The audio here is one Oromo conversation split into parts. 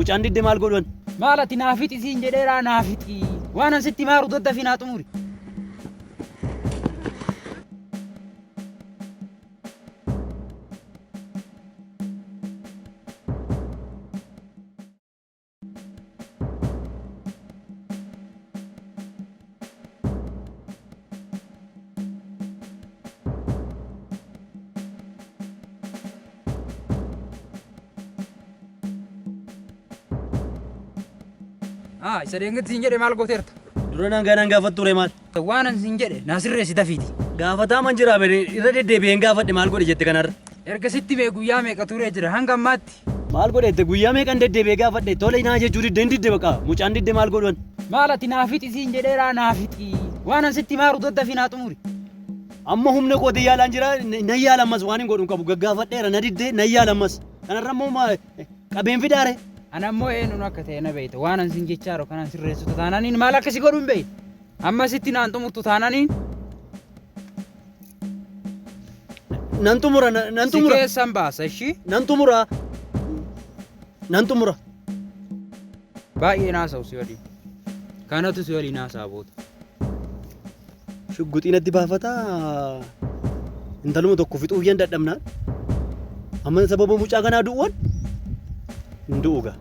Mucaan didde maal godhan? Maal ati naa fixi siin jedheeraa naa fixi. Waan an sitti maaru daddafii naa xumuri. Ah, isa deengatti siin jedhe maal gooteerta? Dura nan ganan gaafattu ture maal? Waan an siin jedhe naa sirreessi dafiiti. Gaafataa man jira bere irra deddeebi'een gaafadhe maal godhe jette kanarra. Erga sitti mee guyyaa meeqa turee jira hanga ammaatti. Maal godhe jette guyyaa meeqan deddeebi'ee gaafadhe tole naa jechuu didde hin didde baqa mucaan didde maal godhan? Maal ati naa fixi siin jedheeraa naa fixi. Waan an sitti maaru daddafii naa xumuri. Amma humna kootii yaalaan jira nan yaala ammas waan hin godhu hin qabu gaggaafadheera na didde nan yaala ammas. Kanarra immoo qabeen fidaare. Ana ammoo eenyuun akka ta'e na beekta. Waan an siin jechaa jiru kanaan sirreessitu taanaaniin maal akka si godhu hin beektu. Amma sitti naan xumurtu taanaaniin Nan xumura nan si xumura keessan baasa ishii. nan xumura nan xumura. Baay'ee naasa'u si waliin. Kanatu si waliin haasa'a boota. Shugguxii natti baafataa intaluma tokko fixuuf yan dadhabnaan amma sababa mucaa kanaa du'uwan hin du'u gaa.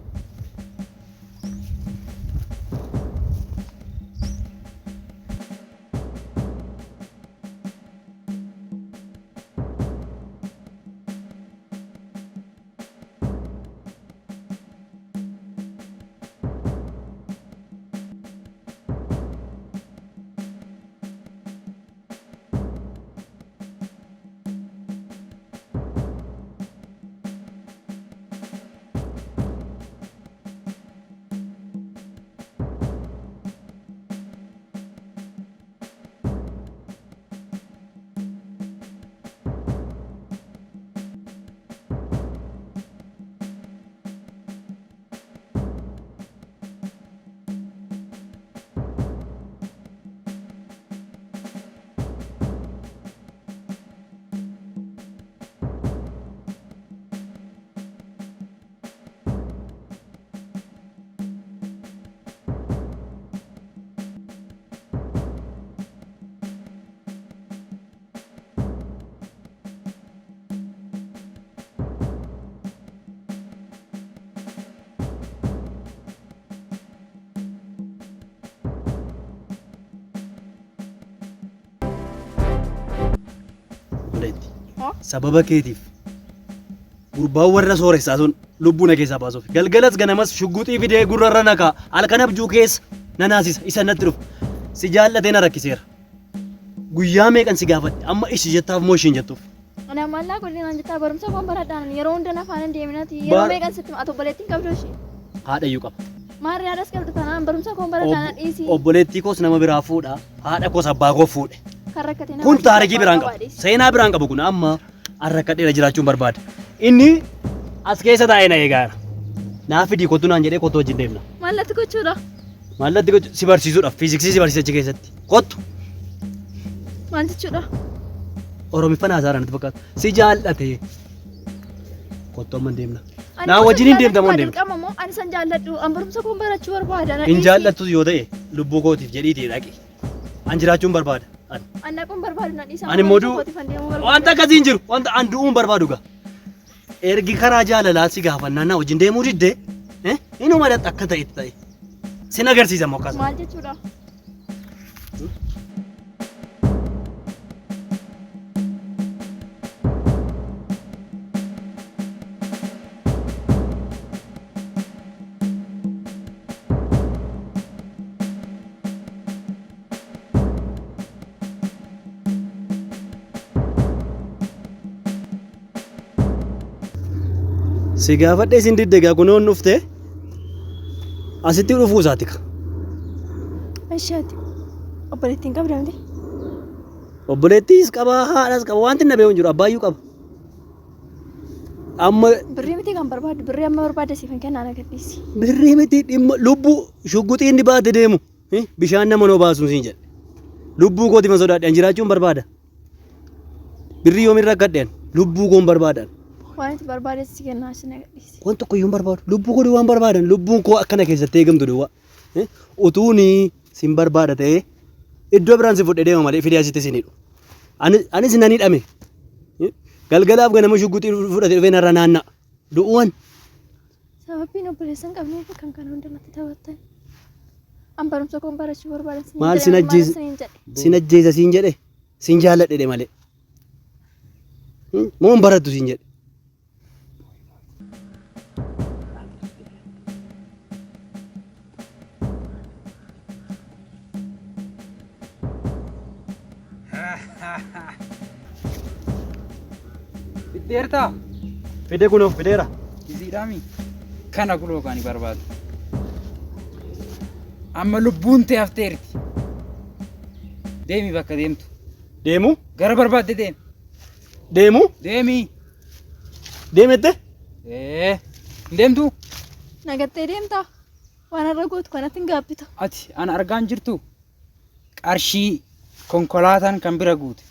Obboleetti. Sababa keetiif gurbaan warra sooressaa sun lubbuu na keessaa baasuuf galgalas ganamas shugguxii fidee gurrarra na kaa'a halkan abjuu keessa na naasisa isa natti dhufa si jaallatee na rakkiseera. Guyyaa meeqan si gaafadhe amma ishi jettaaf moo ishiin jettuuf. Ana maallaa godhee naan jettaa barumsa koon baradhaan yeroo hunda na faana hin deeminati yeroo meeqan sitti ati obboleettiin qabdu ishee. Haadha iyyuu qaba. Maarri haadhas qabdu tanaan barumsa koon baradhaan na dhiisi. Obboleettii koos nama biraa fuudha haadha koos abbaa koo fuudhe. Kan rakkate nama Kun dhiisi, taarikii abbaa biraan qabaa qabu. dhiisi. Seenaa biraan qabu kun amma arrakkadheera jiraachuun barbaada. Inni as keessa taa'ee na eegaara. Naa fidii kottu naan jedhee kottu wajjin deemna. Maallatti gochuudha. Maallatti gochuu si barsiisuudhaaf fiiziksii si barsiisa achi keessatti. Kottu. Maal jechuudha? Oromiffaan haasaara natti fakkaata. Si jaallate. Kottu amma hin deemna. Ani Naa immoo wajjin hin deemta moo hin deemta? Dirqama moo ani san jaalladhu an barumsa koon barachuu barbaada. na Hin dhiisi. jaallattus yoo ta'e lubbuu kootiif jedhiitii dhaqi. An jiraachuun barbaada. An. An dhaquun barbaadu na dhiisa. Ani immoo barumsa kootiif an deemuu barbaada. Wanta akkasii hin jiru. Wanta an du'uun barbaadu gaa. Ergi karaa jaalalaa si gaafannaan na wajjin deemuu didde inuma dhaxxa akka ta'etti ta'e. Sin agarsiisa immoo akkas. Maal jechuudha? Si gaafadhee sin didde gaa kunoon dhufte asitti dhufuu isaati ka. Ishaati. Obboleettiin qabda miti? Obboleettiis qaba haadhas qaba wanti na beeku hin jiru abbaayyuu qaba. Amma Birrii miti kan barbaaddu birrii amma barbaadde siif hin kennaa na gadhiisi. Birrii miti dhimma lubbuu shugguxii inni baate deemu bishaan nama noo baasuun siin jedhe. Lubbuu kooti ma sodaadhe an jiraachuun barbaada. Birrii yoomin rakkadhe an lubbuu koon barbaada. Waan itti barbaade si kennaa si na gadhiisi. Waan tokko iyyuu hin barbaadu. Lubbuu koo duwwaan barbaadan. Lubbuun koo akkana keessatti eegamtu duwwaa. Utuuni sin barbaada ta'ee iddoo biraan si fudhee deema malee fidee asitti sin hidhu. Anis nan hidhame. Galgalaaf ganama shugguxii fudhatee dhufee narra naanna'a. Du'uwan. Sababiin obboleessa hin qabneef kan kana hunda natti taphattan. An barumsa koon barachuu barbaadan sinin Maal jedhe sin maal ajjeese sinin jedhe. sin ajjeesa siin jedhe sin jaalladhe jedhe malee. Moo hin barattu siin jedhe. Fiddeertaa? Fide kunoo fideera. Isiidhaami? Kana kuloo kan barbaadu. Amma lubbuun tee hafteerti. Deemi bakka deemtu. Deemu? Gara barbaadde deemi. Deemu? Deemi. Deemette? Ee. Hin deemtu? Nagattee deemtaa? Waan har'a gootu kanatti hin gaabbita. Ati ana argaan jirtu qarshii konkolaataan kan bira guute.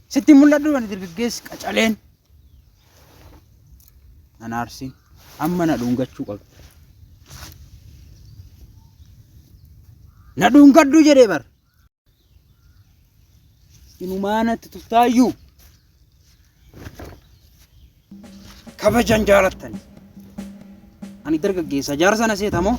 Sitti hin mul'adhu ani dargaggeessi qacaleen. Nan aarsin. Amma na dhungachuu qabda. Na dhungadhu jedhee bar. Inumaa natti tuftaayyuu. Kabajan jaalattani. Ani dargaggeessa jaarsa na seeta moo?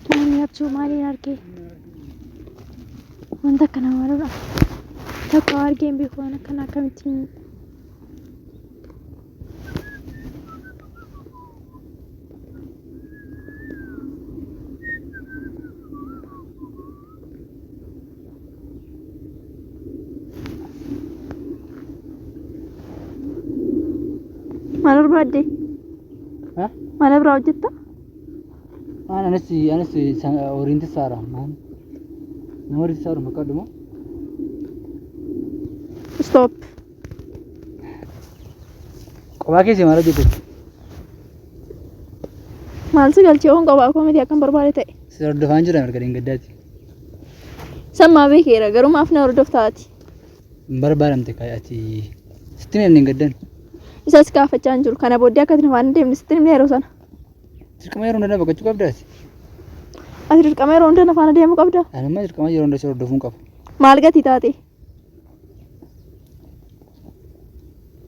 Maali abjuu maaliin argee? Wanta akkana maaludha? Takka argee hin beeku waan akkana akkamittiin Maal barbaadde? Maal biraa hojjetta? Maan anis anis horiin tissaara maan nama horii tissaaru maqaa moo Stop. Kophaa keessi maal hojjette? Maal si galchee oon kophaa koo miti akkan barbaade ta'e. Si hordofaan jira mirga dheengaddaati. Sammaa beekeera garuu maaf na hordoftaati? Hin barbaadamte kaa ati sitti himne hin gaddan. Isas gaafachaa hin jiru. Kana booddee akka ati na faana hin deemne sitti hin himne yeroo sana. Dirqama yeroo hunda na baqachuu qabda ati. Ati dirqama yeroo hunda na faana deemuu qabda. Ani immoo dirqama yeroo hunda si hordofuun qaba. Maal gatii taate?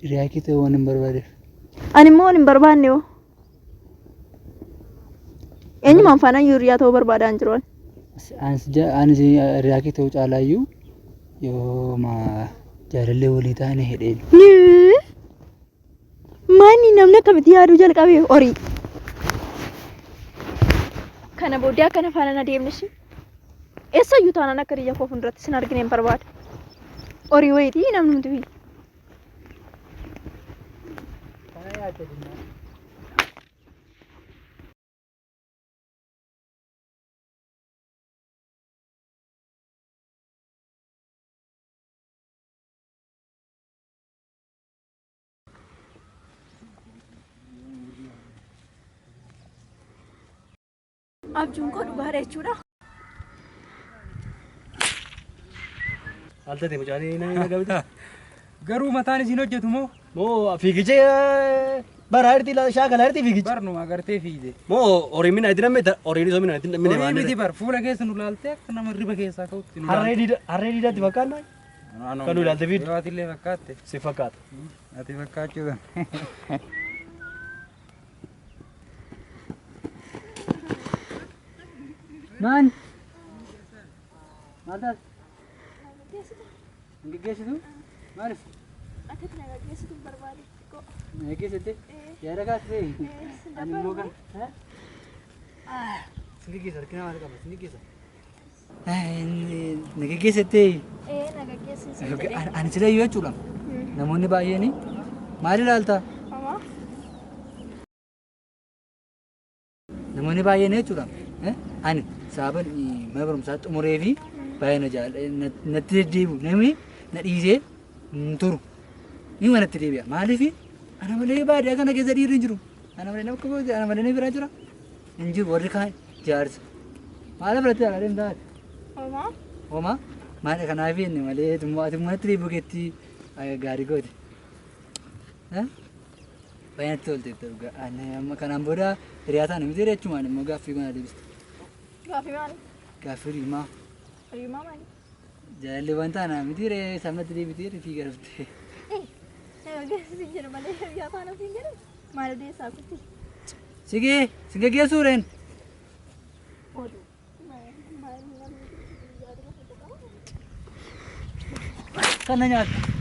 Hiriyaa kee ta'uu waan hin barbaadeef. Ani immoo waan hin barbaanne hoo. Eenyumaan faana iyyuu hiriyaa ta'uu barbaadaa hin jiru ani. Ani hiriyaa kee ta'uu caalaayyuu yoo ma jaalallee walii taane hedheen. Manni namni akkamitti yaaduu jalqabe horii. Kana booddee akka na faana na deemne ishii. Eessayyuu taanaan akka biyya koo fuulduratti sin argine hin barbaadu. Horii wayitii namni nuti biyya. Abjuun koo dhugaadha jechuudha. Maal taate mucaan na gabite? Garuu mataan isin hojjetu moo? Moo fiigicha baraa irti shaakalaa irti fiigicha? Barnuma agartee fiigde. Moo horiin minaa itti namne horiin isoo minaa itti namne Horii miti bar fuula keessa nu laaltee akka nama hirriba keessaa ka'utti nu Harree diida harree diidaatti fakkaannaa? Kan nu ilaalte fiiddu. Yoo atillee fakkaatte. Si fakkaata. Ati fakkaachuu dan. Maan? Maal taate? Hin geggeessitu? Maaliif? Akka itti na gaggeessitu hin barbaade xiqqoo. Na geggeessite? Yaada kaasitee? Ani immoo kan. Sin geggeessa harki namaa qaba sin geggeessa. Na geggeessite? Ee na gaggeessi sin jedhee. Ani sila iyyuu jechuudha. Namoonni baay'een maal ilaalta? Homaa. Namoonni baay'een jechuudha. Ani sababan mana barumsaa xumuree fi Baay'ee na jaalladha. Natti deddeebi'u. Namni na dhiisee hin turu. Ni manatti deebi'a. Maaliif? Ana malee baadiyyaa kana keessa dhiirri hin jiru. Ana malee nama akka ana malee nama biraa jira. Hin jiru warri kaan jaarsa. Maal biratti alaa deemtaa? Homaa? Homaa? Maal kanaaf inni malee ati manatti deebi'u keetti gaarii goote. Baay'ee natti tolte dhugaa. Amma kanaan booda hiriyaa taana miti jechumaan immoo gaaffii kana deebiste. Gaaffii maali? Gaaffii riimaa. Riimaa maali? Jaalalli waan taana miti ree sabnatti deebitee fiiga dhuftee. Nama geessu jedhu malee hiriyaa taana siin jedhu maal odeessaa kutti? Sigee si geggeessuu reen. Oduu. Kana nyaata.